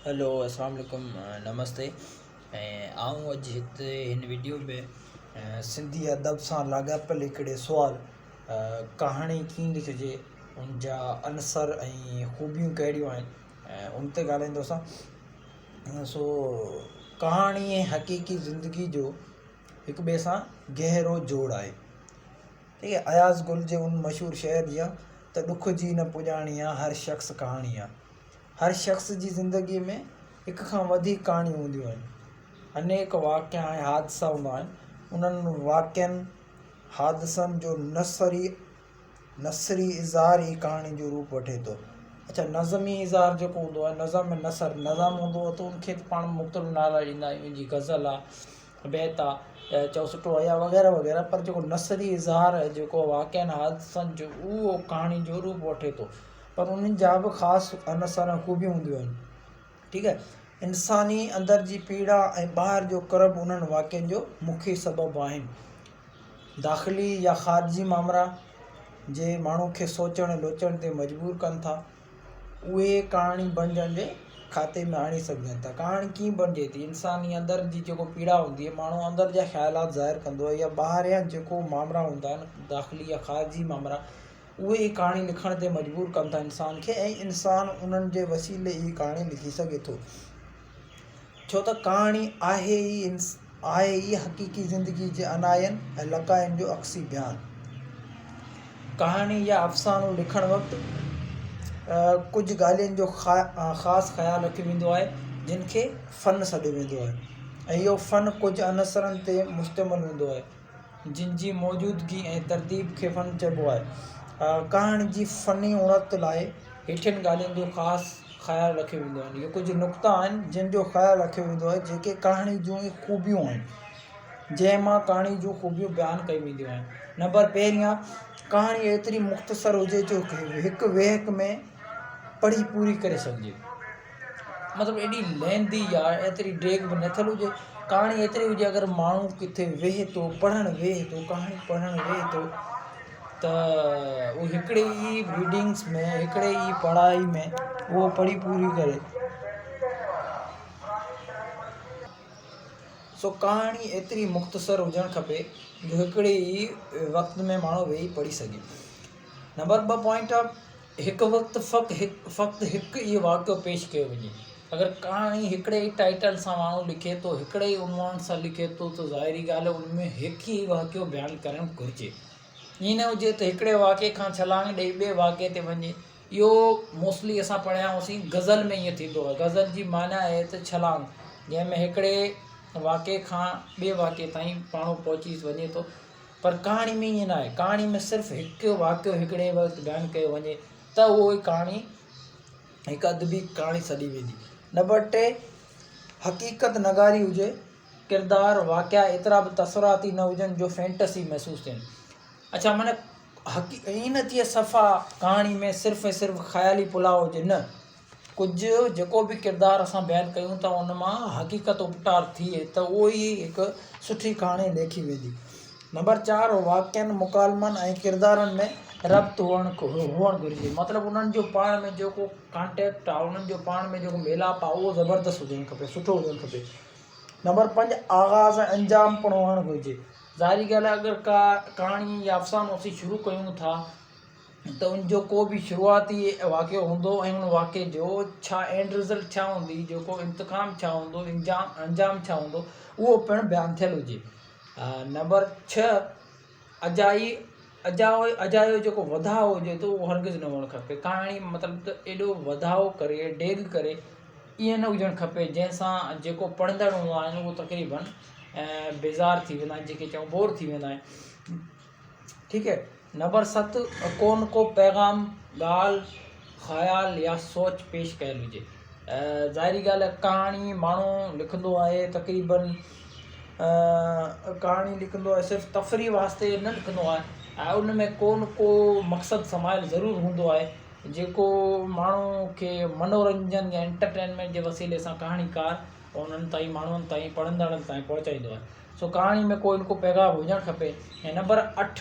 Hello اسلام عليڪم نمستي ۽ آئون اڄ هتي هن وڊيو ۾ سنڌي ادب سان لاڳاپيل هڪڙي سوال ڪهاڻي ڪيئن لکجي ان جا عنصر ۽ خوبيون ڪهڙيون آهن ۽ ان تي ڳالهائيندوسان سو ڪهاڻي ۽ حقيقي زندگي جو هڪ ٻئي سان گهرو جوڙ آهي ٺيڪ آهي اياز گل جي ان مشهور شعر جيان ته ڏک جي نه پڄاڻي آ هر شخص ڪهاڻي آ هر شخص جي زندگيء ۾ هڪ کان وڌيڪ ڪهاڻيون هونديون آهن. انيڪ واقعا ۽ حادثا هوندا آهن. انهن واقعن، حادثن جو نثري نثري اظهار ئي ڪهاڻي جو روپ وٺي ٿو. اڇا نظمي اظهار جيڪو هوندو آهي نظم ۽ نثر نظم هوندو آهي ته ان کي پاڻ مختلف نالا ڏيندا آهيون جيئن غزل آهي بيت آهي يا چؤسٽو آهي يا وغيره وغيره پر جيڪو نثري اظهار آهي جيڪو واقعن حادثن جو اهو ڪهاڻي جو روپ وٺي ٿو. پر انهن جا به خاص عنصر ۽ خوبيون هونديون آهن. ٺيڪ آهي. انساني اندر جي پيڙا ۽ ٻاهر جو ڪرب انهن واقعن جو مکيه سبب آهن. داخلي يا خارجي مامرا جي ماڻهو کي سوچڻ ۽ لوچڻ تي مجبور ڪن ٿا، اهي ڪهاڻي بڻجڻ جي کاتي ۾ آڻي سگهجن ٿا. ڪهاڻي ڪيئن بڻجي ٿي؟ انساني اندر جي جيڪو پيڙا هوندي آهي، ماڻهو اندر جا خيالات ظاهر ڪندو آهي يا ٻاهريان جيڪو مامرا هوندا آهن، داخلي يا خارجي مامرا، اهي ئي ڪهاڻي لکڻ تي مجبور ڪن ٿا انسان کي ۽ انسان انهن جي وسيلي ئي ڪهاڻي لکي سگهي ٿو ڇو ته ڪهاڻي آهي ئي آهي ئي حقيقي زندگي جي انائن ۽ لقائن جو عڪسي بيان. ڪهاڻي يا افسانو لکڻ وقت ڪجهه ڳالهين جو خاص خيال رکيو ويندو آهي جن کي فن سڏيو ويندو آهي ۽ اهو فن ڪجهه عنصرن تي مشتمل هوندو آهي. جن جي موجودگي ۽ ترتيب کي فن چئبو آهي. ڪهاڻي جي فني اڻت لاء هيٺين ڳالهين جو خاص خيال رکيو ويندو آهي. اهي ڪجهه نقطا آهن جن جو خيال رکيو ويندو آهي جيڪي ڪهاڻي جون ئي خوبيون آهن. جنهن مان ڪهاڻي جون خوبيون بيان ڪيون وينديون آهن. نمبر پهريان، ڪهاڻي ايتري مختصر هجي جو هڪ ويهڪ ۾ پڙهي پوري ڪري سگهجي. مطلب ايڏي لينڌي يا ايتري ڊيگهه به نه ٿيل هجي ڪهاڻي ايتري هجي اگر ماڻهو ڪٿي ويهي ٿو پڙهڻ ويهي ٿو ڪهاڻي پڙهڻ ويهي ٿو ته اهو هڪڙي ئي ريڊنگس ۾ هڪڙي ئي پڙهائي ۾ اهو پڙهي پوري ڪري سو ڪهاڻي ايتري مختصر هجڻ کپي جو هڪڙي ئي وقت ۾ ماڻهو ويهي پڙهي سگهي نمبر ٻه پوائنٽ هڪ وقت فقط هڪ ئي واقعو پيش ڪيو وڃي. اگر ڪهاڻي هڪڙي ئي ٽائيٽل سان ماڻهو لکي ٿو، هڪڙي ئي عنوان سان لکي ٿو ته ظاهري ڳالهه آهي ان ۾ هڪ ئي واقعو بيان ڪرڻ گهرجي. ائين نه هجي ته هڪڙي واقعي کان ڇلانگ ڏئي ٻئي واقعي تي وڃي. اهو موسٽلي اسان پڙهيا هئاسين غزل ۾ ائين ٿيندو آهي. غزل جي معنيٰ آهي ته ڇلانگ جنهن ۾ هڪڙي واقعي کان ٻئي واقعي تائين ماڻهو پهچي وڃي ٿو. پر ڪهاڻي ۾ ائين ناهي. ڪهاڻي ۾ صرف هڪ واقعو هڪڙي وقت بيان ڪيو وڃي ته اهو ئي ڪهاڻي هڪ ادبي ڪهاڻي سڏي ويندي. نمبر ٽي حقيقت نگاري هجي، ڪردار، واقعا ايترا به تاثراتي نه هجن جو فينٽسي محسوس ٿين. اڇا معنيٰ ائين نه ٿئي صفا ڪهاڻي ۾ صرف ۽ صرف خيالي پلاء هجي نه. ڪجهه جيڪو به ڪردار اسان بيان ڪيون ٿا ان مان حقيقت اپٽار ٿئي ته اهو ئي هڪ سٺي ڪهاڻي ليکي ويندي. نمبر چار واقعن، مڪالمن ۽ ڪردارن ۾ ربط هئڻ هئڻ گهرجي مطلب انهن جو پاڻ ۾ جيڪو ڪانٽيڪٽ آهي انهن جو پاڻ ۾ جيڪو ميلاپ آهي اهو زبردست هجڻ کپي سٺو هجڻ کپي. نمبر پنج آغاز ۽ انجام پڻ هئڻ گهرجي. ظاهري ڳالهه آهي اگر ڪا ڪهاڻي يا افسانو اسين شروع ڪيون ٿا ته ان جو ڪو به شروعاتي واقعو هوندو ۽ ان واقعي جو ڇا اينڊ رزلٽ ڇا هوندي جيڪو انتقام ڇا هوندو انجام انجام ڇا هوندو اهو پڻ بيان ٿيل هجي نمبر ڇهه اجائي اجايو اجايو جيڪو وڌاء هجي ٿو اهو هرگز نه هئڻ کپي ڪهاڻي مطلب ته ايڏو وڌاء ڪري ڊيگهه ڪري ائين نه هجڻ کپي جنهن سان جيڪو پڙهندڙ هوندا آهن اهو تقريبن بيزار ٿي ويندا آهن جيڪي چئون بور ٿي ويندا آهن ٺيڪ هي نمبر ست ڪو نه ڪو پيغام، ڳالهه، خيال يا سوچ پيش ڪيل هجي. ظاهري ڳالهه آهي ڪهاڻي ماڻهو لکندو آهي تقريبن ڪهاڻي لکندو آهي صرف تفريح واسطي نه لکندو آهي ۽ ان ۾ ڪو نه ڪو مقصد سمايل ضرور هوندو آهي جيڪو ماڻهو کي منورنجن يا انٽرٽينمينٽ جي وسيلي سان ڪهاڻيڪار انهن تائين ماڻهن تائين پڙهندڙن تائين پهچائيندو آهي. سو ڪهاڻي ۾ ڪو نه ڪو پيغام هجڻ کپي ۽ نمبر اٺ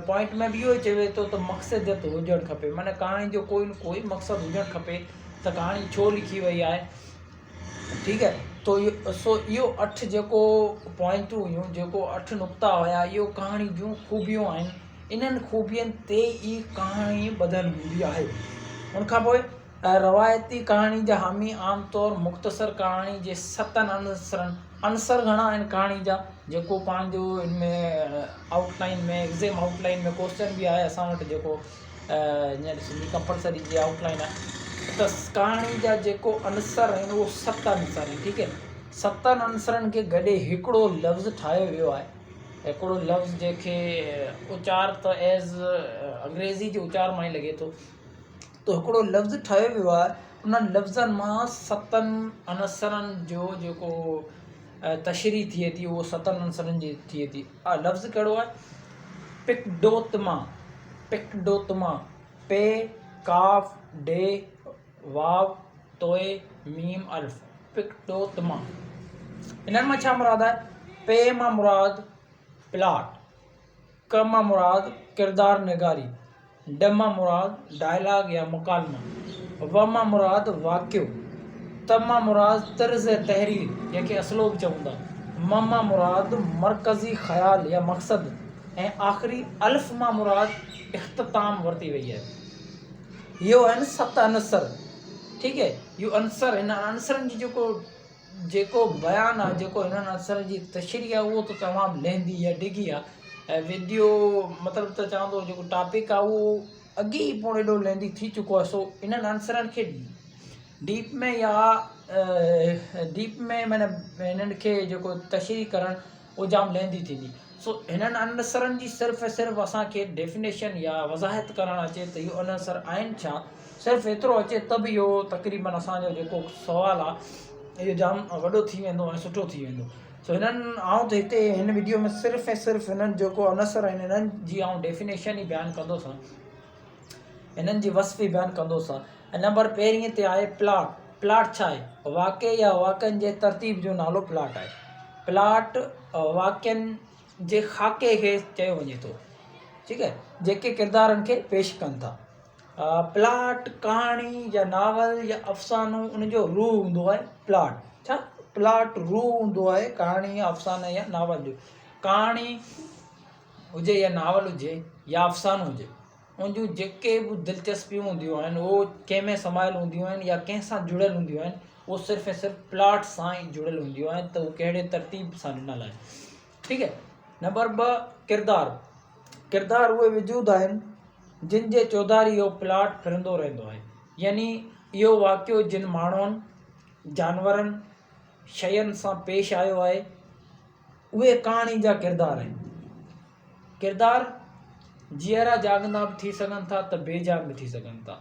پوائنٽ ۾ به اهو ئي چوي ٿو ته مقصديت هجڻ کپي معنيٰ ڪهاڻي جو ڪوئي نه ڪوئي مقصد هجڻ کپي ته ڪهاڻي ڇو لکي وئي آهي ٺيڪ آهي تو سو اهو اٺ جيڪو پوائنٽون هيون جيڪو اٺ نقطا هيا اهو ڪهاڻي جون خوبيون آهن انهن خوبين تي ئي ڪهاڻي ٻڌل هوندي آهي ان کان پوء روايتي ڪهاڻي جا حامي عام طور مختصر ڪهاڻي جي ستن عنصرن عنصر گهڻا آهن ڪهاڻي جا جيڪو پنهنجو ان ۾ outline ۾ exam outline ۾ question به آهي اسان وٽ جيڪو هينئر سنڌي ڪمپلسري جي آئوٽ لائن آهي ته ڪهاڻي جا جيڪو عنصر آهن اهو ست عنصر آهن ٺيڪ آهي ستن عنصرن کي گڏي هڪڙو لفظ ٺاهيو ويو آهي هڪڙو لفظ جنهن کي اچار ته ايز انگريزي جي اچار مان ئي لڳي ٿو ته هڪڙو لفظ ٺاهيو ويو آهي انهن لفظن مان ستن عنصرن جو جيڪو تشريح ٿئي ٿي اهو ستن عنصرن جي ٿئي ٿي لفظ ڪهڙو آهي پڪڊوتما، پڪڊوتما، پ ڪاف ڊي واو توء ميم الف، پڪڊوتما. انهن مان ڇا مراد آهي؟ پ مان مراد پلاٽ، ڪ مان مراد ڪردار نگاري، ڊ مان مراد ڊائلاگ يا مڪالمه، و مان مراد واقعو، ت مان مراد طرز تحرير جنهن کي اسلوب چئون ٿا، م مان مراد مرڪزي خيال يا مقصد ۽ آخري الف مان مراد اختتام ورتي وئي آهي. اهو آهن ست عنصر ٺيڪ آهي اهو عنصر هن عنصرن جي جيڪو جيڪو بيان آ جيڪو هنن عنصرن جي تشريح آ اهو ته تمام ليندي يا ڊگهي آ ۽ وڊيو مطلب ته چوان ٿو جيڪو ٽاپڪ آ اهو اڳي ئي پوڻ ايڏو ليندي ٿي چڪو آ سو انهن عنصرن کي ڊيپ ۾ يا ڊيپ ۾ معنيٰ هنن کي جيڪو تشريح ڪرڻ اهو جام ليندي ٿيندي سو هنن عنصرن جي صرف ۽ صرف اسان کي ڊيفينيشن يا وضاحت ڪرڻ اچي ته اهو عنصر آهن ڇا صرف ايترو اچي ته به اهو تقريبن اسان جو جيڪو سوال آهي اهو جام وڏو ٿي ويندو ۽ سٺو ٿي ويندو سو هنن آئون ته هتي هن وڊيو ۾ صرف ۽ صرف هنن جيڪو عنصر آهن هنن جي آئون ڊيفينيشن ئي بيان ڪندوسان هنن جي وصف ئي بيان ڪندوسان ۽ نمبر پهرين تي آهي پلاٽ پلاٽ ڇا آهي واقعي يا واقعن جي ترتيب جو نالو پلاٽ آهي پلاٽ واقعن جي خاڪي کي چيو وڃي ٿو ٺيڪ آهي جيڪي ڪردارن کي پيش ڪن ٿا پلاٽ ڪهاڻي يا ناول يا افسانو ان جو روح هوندو آهي پلاٽ ڇا پلاٽ روح هوندو آهي ڪهاڻي يا افساني يا ناول جو ڪهاڻي هجي يا ناول هجي يا افسانو هجي ان جون جيڪي به دلچسپيون هونديون آهن اهو ڪنهن ۾ سمايل هونديون آهن يا ڪنهن سان جڙيل هونديون آهن اهو صرف ۽ صرف پلاٽ سان ئي جڙيل هونديون آهن ته اهو ڪهڙي ترتيب سان ڏنل آهن ٺيڪ آهي نمبر ٻه ڪردار ڪردار اهي وجود آهن جن جي چوڌاري اهو پلاٽ ڦرندو رهندو آهي يعني اهو واقعو جن ماڻهن جانورن شين سان پيش آيو آهي اهي ڪهاڻي جا ڪردار آهن. ڪردار جيئرا جاڳندا به ٿي سگهن ٿا ته بي جان به ٿي سگهن ٿا.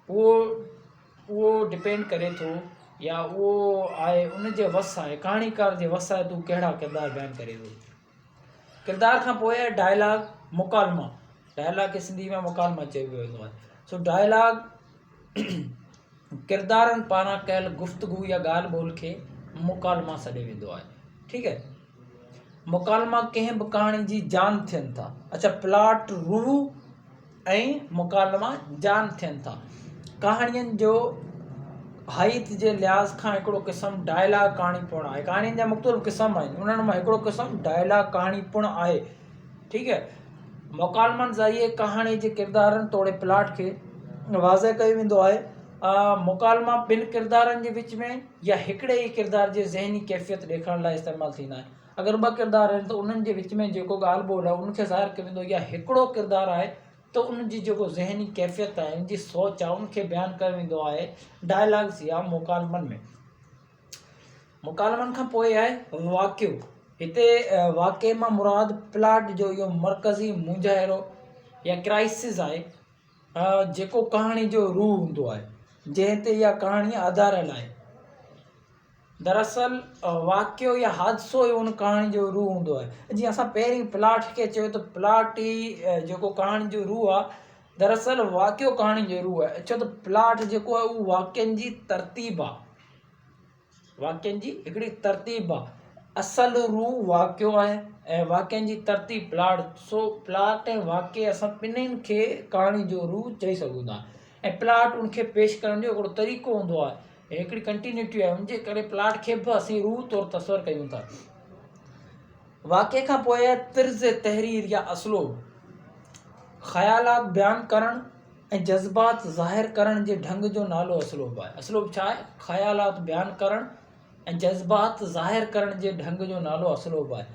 اهو اهو ڊپينڊ ڪري ٿو يا اهو آهي ان جي وس آهي ڪهاڻيڪار جي وس آهي ته هو ڪهڙا ڪردار بيان ڪري ٿو. ڪردار کان پوء آهي ڊائلاگ مڪالما ڊائلاگ کي سنڌي ۾ مڪالما چيو ويندو آهي سو ڊائلاگ ڪردارن پاران ڪيل گفتگو يا ڳالهه ٻولهه کي مڪالما سڏيو ويندو آهي ٺيڪ آهي مڪالما ڪنهن به ڪهاڻي جي جان ٿين ٿا اڇا پلاٽ روح ۽ مڪالما جان ٿين ٿا ڪهاڻين جو هائيت جي لحاظ کان هڪڙو قسم ڊائلاگ ڪهاڻي پڻ آهي ڪهاڻين جا مختلف قسم آهن انهن مان هڪڙو قسم ڊائلاگ ڪهاڻي پڻ آهي ٺيڪ آهي مڪالمن ذريعي ڪهاڻي جي ڪردارن توڙي پلاٽ کي واضح ڪيو ويندو آهي. مڪالما ٻن ڪردارن جي وچ ۾ يا هڪڙي ئي ڪردار جي ذهني ڪيفيت ڏيکارڻ لاء استعمال ٿيندا آهن. اگر ٻه ڪردار آهن ته انهن جي وچ ۾ جيڪو ڳالهه ٻولهه آهي ان کي ظاهر ڪيو ويندو يا هڪڙو ڪردار آهي ته ان جي جيڪو ذهني ڪيفيت آهي ان جي سوچ آهي ان کي بيان ڪيو ويندو آهي ڊائلاگز يا مڪالمن ۾. مڪالمن کان پوء آهي واقعو. هتي واقعي مان مراد پلاٽ جو اهو مرڪزي مونجهارو يا ڪرائسز آهي جيڪو ڪهاڻي جو روح هوندو آهي جنهن تي اها ڪهاڻي آڌاريل آهي. دراصل واقعو يا حادثو ئي ان ڪهاڻي جو روح هوندو آهي. جيئن اسان پهرين پلاٽ کي چيو ته پلاٽ ئي جيڪو ڪهاڻي جو روح آهي دراصل واقعو ڪهاڻي جو روح آهي ڇو ته پلاٽ جيڪو آهي اهو واقعن جي ترتيب آهي. واقعن جي هڪڙي ترتيب آ. اصل روح واقعو آهي ۽ واقعن جي ترتيب پلاٽ سو پلاٽ ۽ واقعي اسان ٻنهين کي ڪهاڻي جو روح چئي سگهون ٿا ۽ پلاٽ ان کي پيش ڪرڻ جو هڪڙو طريقو هوندو آهي. هڪڙي ڪنٽينيوٽي آهي ان جي ڪري پلاٽ کي به اسين روح طور تصور ڪيون ٿا. واقعي کان پوء طرز تحرير يا اسلوب، خيالات بيان ڪرڻ ۽ جذبات ظاهر ڪرڻ جي ڍنگ جو نالو اسلوب آهي. اسلوب ڇا آهي؟ خيالات بيان ڪرڻ ۽ جذبات ظاهر ڪرڻ جي ڍنگ جو نالو اسلوب آهي.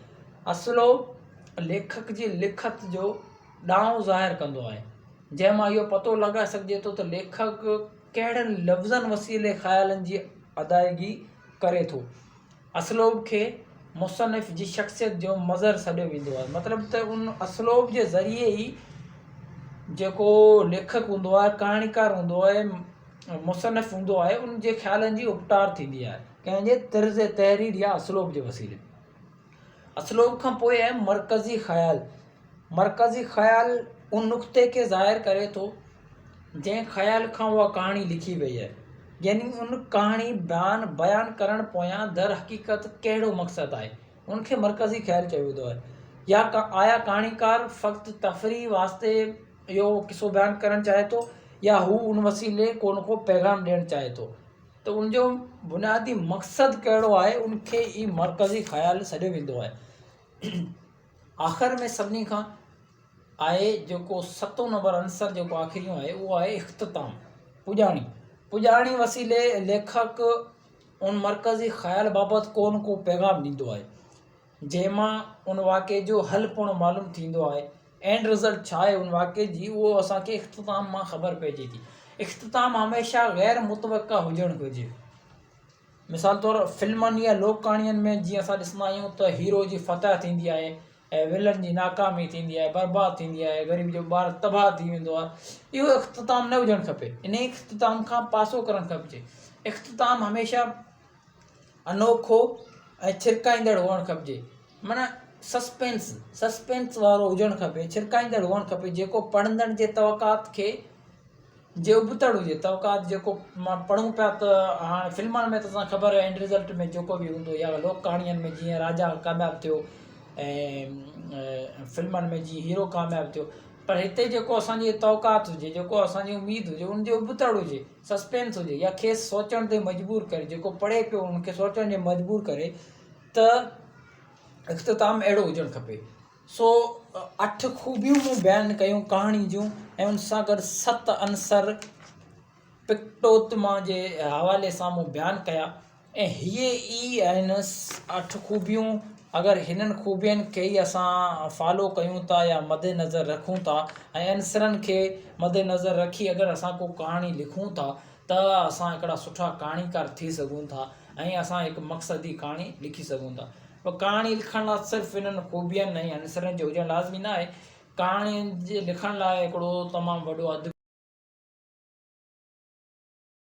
اسلوب ليکڪ جي لکت جو ڏانء ظاهر ڪندو آهي، جنهن مان اهو پتو لڳائي سگهجي ٿو ته ليکڪ ڪهڙن لفظن وسيلي خيالن جي ادائگي ڪري ٿو. اسلوب کي مصنف جي شخصيت جو مظهر سڏيو ويندو آهي. مطلب ته ان اسلوب جي ذريعي ئي جيڪو ليکڪ هوندو آهي، ڪهاڻيڪار هوندو آهي، مصنف هوندو آهي، ان جي خيالن جي اپٽار ٿيندي آهي، ڪنهن جي طرز تحرير يا اسلوب جي وسيلي. اسلوب کان پوء آهي مرڪزي خيال. مرڪزي خيال ان نقطي کي ظاهر ڪري ٿو، جنهن خيال کان اها ڪهاڻي لکي وئي آهي. يعني ان ڪهاڻي بيان بيان ڪرڻ پويان در حقيقت ڪهڙو مقصد آهي، ان کي مرڪزي خيال چيو ويندو آهي. يا آيا ڪهاڻيڪار فقط تفريح واسطي اهو قصو بيان ڪرڻ چاهي ٿو يا هو ان وسيلي ڪو نه ڪو پيغام ڏيڻ چاهي ٿو ته ان جو بنيادي مقصد ڪهڙو آهي ان کي ئي مرڪزي خيال سڏيو ويندو آهي. آخر ۾ سڀني کان آهي جيڪو ستون نمبر عنصر جيڪو آخريون آهي اهو آهي اختتام، پڄاڻي. پڄاڻي وسيلي ليکڪ ان مرڪزي خيال بابت ڪو نه ڪو پيغام ڏيندو آهي جنهن مان ان واقعي جو حل پڻ معلوم ٿيندو آهي. اينڊ رزلٽ ڇا آهي ان واقعي جي اهو اسان کي اختتام مان خبر پئجي ٿي. اختتام هميشه غير متوقع هجڻ گهرجي. مثال طور فلمن يا لوڪ ڪهاڻين ۾ جيئن اسان ڏسندا آهيون ته هيرو جي فتح ٿيندي آهي ۽ ولن جي ناڪامي ٿيندي آهي برباد ٿيندي آهي غريب جو ٻار تباهه ٿي ويندو آهي اهو اختتام نه هجڻ کپي انهي اختتام کان پاسو ڪرڻ کپجي اختتام هميشه انوکو ۽ ڇرڪائيندڙ هئڻ کپجي معنيٰ سسپينس سسپينس وارو هجڻ کپي ڇرڪائيندڙ هئڻ کپي جيڪو پڙهندڙ جي توقعات کي جي ابتڙ هجي توقعات جيڪو مان پڙهون پيا ته هاڻ فلمن ۾ ته اسان خبر آهي اينڊ رزلٽ ۾ جيڪو به هوندو يا لوڪ ڪهاڻين ۾ جيئن راجا ڪامياب ٿيو ۽ فلمن ۾ جيئن هيرو ڪامياب ٿيو پر هتي جيڪو اسان جي توقعات هجي جيڪو اسان جي اميد هجي ان جي ابتڙ هجي سسپينس هجي يا کيس سوچڻ تي مجبور ڪري جيڪو پڙهي پيو ان کي سوچڻ تي مجبور ڪري ته اختتام اهڙو هجڻ کپي سو اٺ خوبيون مون بيان ڪيون ڪهاڻي جون ۽ ان سان گڏ ست عنصر پڪٽوتما جي حوالي سان مون بيان ڪيا ۽ هيء ئي آهن اٺ خوبيون اگر هنن خوبين کي ئي اسان فالو ڪيون ٿا يا مد نظر رکون ٿا ۽ عنصرن کي مد نظر رکي اگر اسان ڪو ڪهاڻي لکون ٿا ته اسان هڪڙا سٺا ڪهاڻيڪار ٿي سگهون ٿا ۽ اسان هڪ مقصدي ڪهاڻي لکي سگهون ٿا. پر ڪهاڻي لکڻ لاء صرف انهن خوبين ۽ عنصرن جو هجڻ لازمي نه آهي. ڪهاڻين جي لکڻ لاء هڪڙو تمام وڏو ادبي.